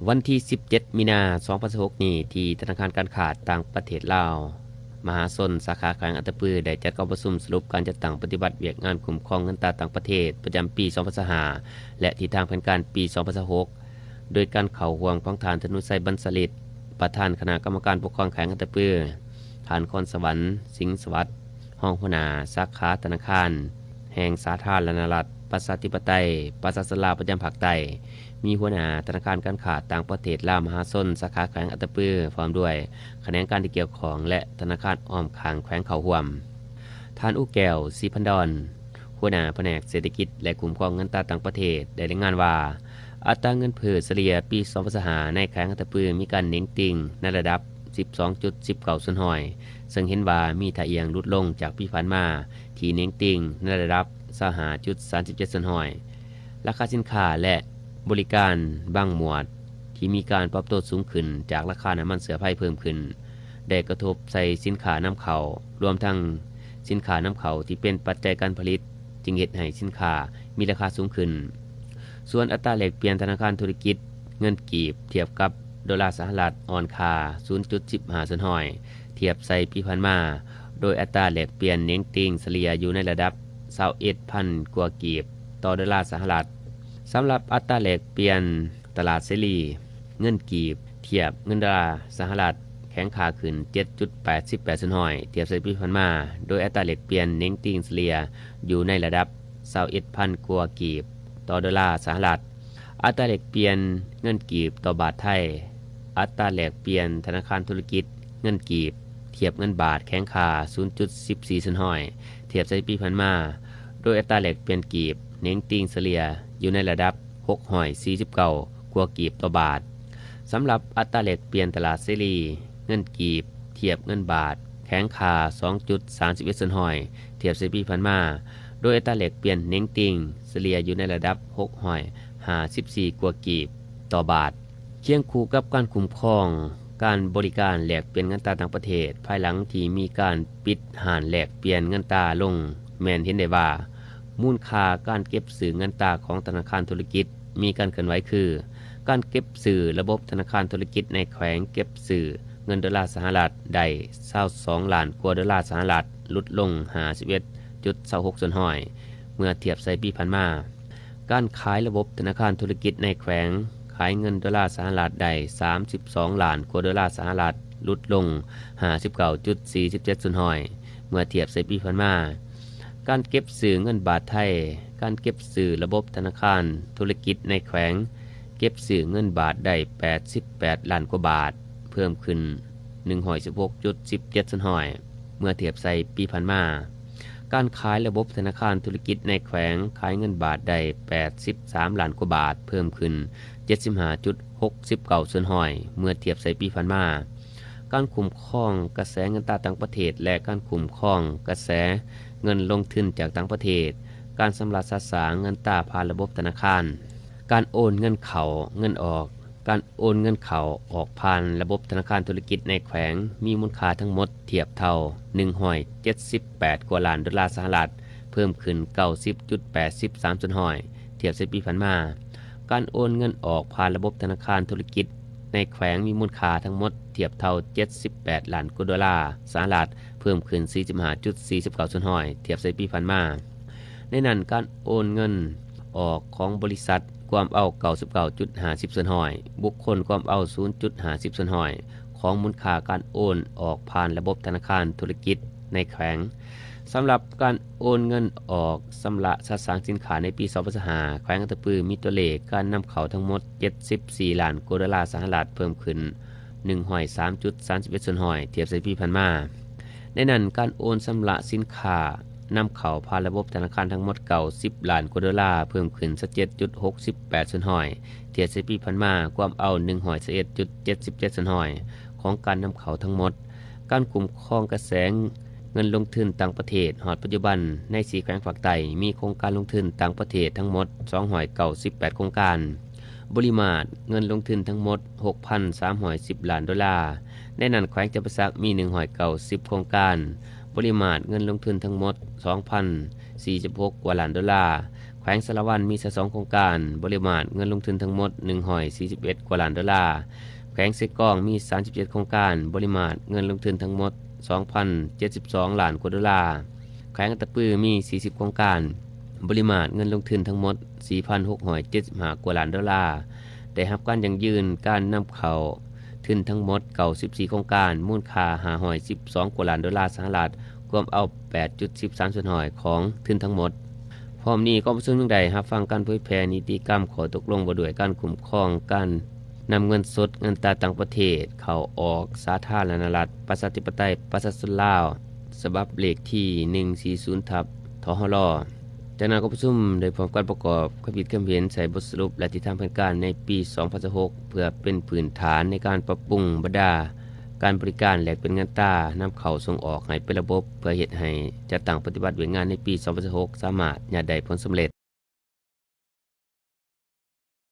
ວັນທີສິບເຈັດ ມີນາ ສອງພັນຊາວຫົກນີ້ ທີ່ທະນາຄານການຄ້າຕ່າງປະເທດລາວ ມະຫາຊົນ ສາຂາແຂວງອັດຕະປື ໄດ້ຈັດກອງປະຊຸມສະຫຼຸບການຈັດຕັ້ງປະຕິບັດວຽກງານຄຸ້ມຄອງເງິນຕາຕ່າງປະເທດ ປະຈຳປີສອງພັນຊາວຫ້າ ແລະ ທິດທາງແຜນການປີສອງພັນຊາວຫົກ ໂດຍການເຂົ້າຮ່ວມຂອງທ່ານ ທະນຸໄຊ ບັນສະລິດ ປະທານຄະນະກຳມະການປົກຄອງແຂວງອັດຕະປື, ທ່ານ ຄອນສະຫວັນ ສິງສະຫວັດ ຮອງຫົວໜ້າສາຂາທະນາຄານແຫ່ງສາທາລະນະລັດ ປະຊາທິປະໄຕ ປະຊາຊົນລາວປະຈຳພາກໃຕ້, ມີຫົວໜ້າທະນາຄານການຄ້າຕ່າງປະເທດລາວມະຫາຊົນ ສາຂາແຂວງອັດຕະປື ພ້ອມດ້ວຍຂະແໜງການທີ່ກ່ຽວຂ້ອງ ແລະ ທະນາຄານອ້ອມຂ້າງແຂວງເຂົ້າຮ່ວມ. ທ່ານ ອູແກ້ວ ສີພັນດອນ ຫົວໜ້າພະແນກເສດຖະກິດ ແລະ ຄຸ້ມຄອງເງິນຕາຕ່າງປະເທດ ໄດ້ລາຍງານວ່າ ອັດຕາເງິນເຟີ້ສະເລ່ຍປີສອງພັນຊາວຫ້າ ໃນແຂວງອັດຕະປື ມີການເໜັງຕີງໃນລະດັບສິບສອງຈຸດສິບເກົ້າສ່ວນຮ້ອຍ ເຊິ່ງເຫັນວ່າມີທ່າອ່ຽງຫຼຸດລົງຈາກປີຜ່ານມາ ທີ່ເໜັງຕີງໃນລະດັບຊາວຫ້າຈຸດສາມສິບເຈັດສ່ວນຮ້ອຍ. ລາຄາສິນຄ້າ ແລະ ບໍລິການບາງໝວດ ທີ່ມີການປັບໂຕສູງຂຶ້ນຈາກລາຄານ້ຳມັນເຊື້ອໄຟເພີ່ມຂຶ້ນ ໄດ້ກະທົບໃສ່ສິນຄ້ານຳເຂົ້າ, ລວມທັງສິນຄ້ານຳເຂົ້າທີ່ເປັນປັດໄຈການຜະລິດ, ຈຶ່ງເຮັດໃຫ້ສິນຄ້າມີລາຄາສູງຂຶ້ນ. ສ່ວນອັດຕາແລກປ່ຽນທະນາຄານທຸລະກິດເງິນກີບທຽບກັບໂດລາສະຫະລັດອ່ອນຄ່າສູນຈຸດສິບຫ້າສ່ວນຮ້ອຍ ທຽບໃສ່ປີຜ່ານມາ, ໂດຍອັດຕາແລກປ່ຽນເໜັງຕີງສະເລ່ຍຢູ່ໃນລະດັບຊາວເອັດພັນກວ່າກີບຕໍ່ໂດລາສະຫະລັດ. ສຳລັບອັດຕາແລກປ່ຽນຕະຫຼາດເສລີເງິນກີບທຽບເງິນໂດລາສະຫະລັດ ແຂງຄ່າຂຶ້ນເຈັດຈຸດແປດສິບແປດສ່ວນຮ້ອຍ ທຽບໃສ່ປີຜ່ານມາ, ໂດຍອັດຕາແລກປ່ຽນເໜັງຕີງສະເລ່ຍຢູ່ໃນລະດັບຊາວເອັດພັນກວ່າກີບຕໍ່ໂດລາສະຫະລັດ. ອັດຕາແລກປ່ຽນເງິນກີບຕໍ່ບາດໄທ, ອັດຕາແລກປ່ຽນທະນາຄານທຸລະກິດເງິນກີບທຽບເງິນບາດ ແຂງຄ່າສູນຈຸດສິບສີ່ສ່ວນຮ້ອຍ ທຽບໃສ່ປີຜ່ານມາ, ໂດຍອັດຕາແລກປ່ຽນກີບເໜັງຕີງສະເລ່ຍຢູ່ໃນລະດັບຫົກຮ້ອຍສີ່ສິບເກົ້າກວ່າກີບຕໍ່ບາດ. ສຳລັບອັດຕາແລກປ່ຽນຕະຫຼາດເສລີເງິນກີບທຽບເງິນບາດ ແຂງຄ່າສອງຈຸດສາມສິບເອັດສ່ວນຮ້ອຍ ທຽບໃສ່ປີຜ່ານມາ, ໂດຍອັດຕາແລກປ່ຽນເໜັງຕີງສະເລ່ຍຢູ່ໃນລະດັບຫົກຮ້ອຍຫ້າສິບສີ່ກວ່າກີບຕໍ່ບາດ. ຄຽງຄູ່ກັບການຄຸ້ມຄອງການບໍລິການແລກປ່ຽນເງິນຕາຕ່າງປະເທດ ພາຍຫຼັງທີ່ມີການປິດຮ້ານແລກປ່ຽນເງິນຕາລົງ, ແມ່ນເຫັນໄດ້ວ່າ ມູນຄ່າການເກັບຊື້ເງິນຕາຂອງທະນາຄານທຸລະກິດມີການເຄື່ອນໄຫວຄື ການເກັບຊື້ລະບົບທະນາຄານທຸລະກິດໃນແຂວງເກັບຊື້ເງິນໂດລາສະຫະລັດໄດ້ຊາວສອງລ້ານກວ່າໂດລາສະຫະລັດ, ຫຼຸດລົງຫ້າສິບເອັດຈຸດຊາວຫົກສ່ວນຮ້ອຍ ເມື່ອທຽບໃສ່ປີຜ່ານມາ. ການຂາຍລະບົບທະນາຄານທຸລະກິດໃນແຂວງ ຂາຍເງິນໂດລາສະຫະລັດໄດ້ສາມສິບສອງລ້ານກວ່າໂດລາສະຫະລັດ, ຫຼຸດລົງຫ້າສິບເກົ້າຈຸດສີ່ສິບເຈັດສ່ວນຮ້ອຍ ເມື່ອທຽບໃສ່ປີຜ່ານມາ. ການເກັບຊື້ເງິນບາດໄທ, ການເກັບຊື້ລະບົບທະນາຄານທຸລະກິດໃນແຂວງ ເກັບຊື້ເງິນບາດໄດ້ແປດສິບແປດລ້ານກວ່າບາດ, ເພີ່ມຂຶ້ນໜຶ່ງຮ້ອຍສິບຫົກຈຸດສິບເຈັດສ່ວນຮ້ອຍ ເມື່ອທຽບໃສ່ປີຜ່ານມາ. ການຂາຍລະບົບທະນາຄານທຸລະກິດໃນແຂວງ ຂາຍເງິນບາດໄດ້ແປດສິບສາມລ້ານກວ່າບາດ, ເພີ່ມຂຶ້ນເຈັດສິບຫ້າຈຸດຫົກສິບເກົ້າສ່ວນຮ້ອຍ ເມື່ອທຽບໃສ່ປີຜ່ານມາ. ການຄຸ້ມຄອງກະແສເງິນຕາຕ່າງປະເທດ ແລະ ການຄຸ້ມຄອງກະແສເງິນລົງທຶນຈາກຕ່າງປະເທດ, ການຊຳລະສະສາງເງິນຕາຜ່ານລະບົບທະນາຄານ, ການໂອນເງິນເຂົ້າເງິນອອກ, ການໂອນເງິນເຂົ້າອອກຜ່ານລະບົບທະນາຄານທຸລະກິດໃນແຂວງ ມີມູນຄ່າທັງໝົດທຽບເທົ່າໜຶ່ງຮ້ອຍເຈັດສິບແປດກວ່າລ້ານໂດລາສະຫະລັດ, ເພີ່ມຂຶ້ນເກົ້າສິບຈຸດແປດສິບສາມສ່ວນຮ້ອຍ ທຽບໃສ່ປີຜ່ານມາ. ການໂອນເງິນອອກຜ່ານລະບົບທະນາຄານທຸລະກິດໃນແຂວງ ມີມູນຄ່າທັງໝົດທຽບເທົ່າເຈັດສິບແປດລ້ານກວ່າໂດລາສະຫະລັດ, ເພີ່ມຂຶ້ນສີ່ສິບຫ້າຈຸດສີ່ສິບເກົ້າສ່ວນຮ້ອຍ ທຽບໃສ່ປີຜ່ານມາ. ໃນນັ້ນ, ການໂອນເງິນອອກຂອງບໍລິສັດກວມເອົາເກົ້າສິບເກົ້າຈຸດຫ້າສິບສ່ວນຮ້ອຍ, ບຸກຄົນກວມເອົາສູນຈຸດຫ້າສິບສ່ວນຮ້ອຍ ຂອງມູນຄ່າການໂອນອອກຜ່ານລະບົບທະນາຄານທຸລະກິດໃນແຂວງ. ສຳລັບການໂອນເງິນອອກຊຳລະສະສາງສິນຄ້າໃນປີສອງພັນຊາວຫ້າ ແຂວງອັດຕະປືມີຕົວເລກການນຳເຂົ້າທັງໝົດເຈັດສິບສີ່ລ້ານກວ່າໂດລາສະຫະລັດ, ເພີ່ມຂຶ້ນໜຶ່ງຮ້ອຍສາມຈຸດສາມສິບເອັດສ່ວນຮ້ອຍ ທຽບໃສ່ປີຜ່ານມາ. ໃນນັ້ນ, ການໂອນຊຳລະສິນຄ້ານຳເຂົ້າຜ່ານລະບົບທະນາຄານທັງໝົດເກົ້າສິບລ້ານກວ່າໂດລາ, ເພີ່ມຂຶ້ນຊາວເຈັດຈຸດຫົກສິບແປດສ່ວນຮ້ອຍ ທຽບໃສ່ປີຜ່ານມາ, ກວມເອົາໜຶ່ງຮ້ອຍຊາວເອັດຈຸດເຈັດສິບເຈັດສ່ວນຮ້ອຍ ຂອງການນຳເຂົ້າທັງໝົດ. ການຄຸ້ມຄອງກະແສເງິນລົງທຶນຕ່າງປະເທດ, ຮອດປັດຈຸບັນໃນສີ່ແຂວງພາກໃຕ້ ມີໂຄງການລົງທຶນຕ່າງປະເທດທັງໝົດສອງຮ້ອຍເກົ້າສິບແປດໂຄງການ. ບໍລິມາດເງິນລົງທຶນທັງໝົດຫົກພັນສາມຮ້ອຍສິບລ້ານໂດລາ, ໃນນັ້ນແຂວງຈຳປາສັກມີໜຶ່ງຮ້ອຍເກົ້າສິບໂຄງການ, ບໍລິມາດເງິນລົງທຶນທັງໝົດສອງພັນສີ່ສິບຫົກກວ່າລ້ານໂດລາ. ແຂວງສາລະວັນມີຊາວສອງໂຄງການ, ບໍລິມາດເງິນລົງທຶນທັງໝົດໜຶ່ງຮ້ອຍສີ່ສິບເອັດກວ່າລ້ານໂດລາ. ແຂວງເຊກອງມີສາມສິບເຈັດໂຄງການ, ບໍລິມາດເງິນລົງທຶນທັງໝົດສອງພັນເຈັດສິບສອງລ້ານກວ່າໂດລາ. ແຂວງອັດຕະປືມີສີ່ສິບໂຄງການ, ບໍລິມາດເງິນລົງທຶນທັງໝົດສີ່ພັນຫົກຮ້ອຍເຈັດສິບຫ້າກວ່າລ້ານໂດລາ. ໄດ້ຮັບການຢັ້ງຢືນການນຳເຂົ້າທຶນທັງໝົດເກົ້າສິບສີ່ໂຄງການ, ມູນຄ່າຫ້າຮ້ອຍສິບສອງກວ່າລ້ານໂດລາສະຫະລັດ, ກວມເອົາແປດຈຸດສິບສາມສ່ວນຮ້ອຍຂອງທຶນທັງໝົດ. ພ້ອມນີ້ ກອງປະຊຸມຍັງໄດ້ຮັບຟັງການເຜີຍແຜ່ນິຕິກຳຂໍ້ຕົກລົງວ່າດ້ວຍການຄຸ້ມຄອງການນຳເງິນສົດ, ເງິນຕາຕ່າງປະເທດເຂົ້າອອກສາທາລະນະລັດ ປະຊາທິປະໄຕ ປະຊາຊົນລາວ ສະບັບເລກທີໜຶ່ງສີ່ສູນ ທັບ ທຫລ. ຈາກນັ້ນ ກອງປະຊຸມໄດ້ພ້ອມກັນປະກອບຄຳຄິດຄຳເຫັນໃສ່ບົດສະຫຼຸບ ແລະ ທິດທາງແຜນການໃນປີສອງພັນຊາວຫົກ ເພື່ອເປັນພື້ນຖານໃນການປັບປຸງບັນດາການບໍລິການແລກປ່ຽນເງິນຕານຳເຂົ້າສົ່ງອອກໃຫ້ເປັນລະບົບ ເພື່ອເຮັດໃຫ້ຈັດຕັ້ງປະຕິບັດວຽກງານໃນປີສອງພັນຊາວຫົກ ສາມາດຍາດໄດ້ຜົນສຳເລັດ.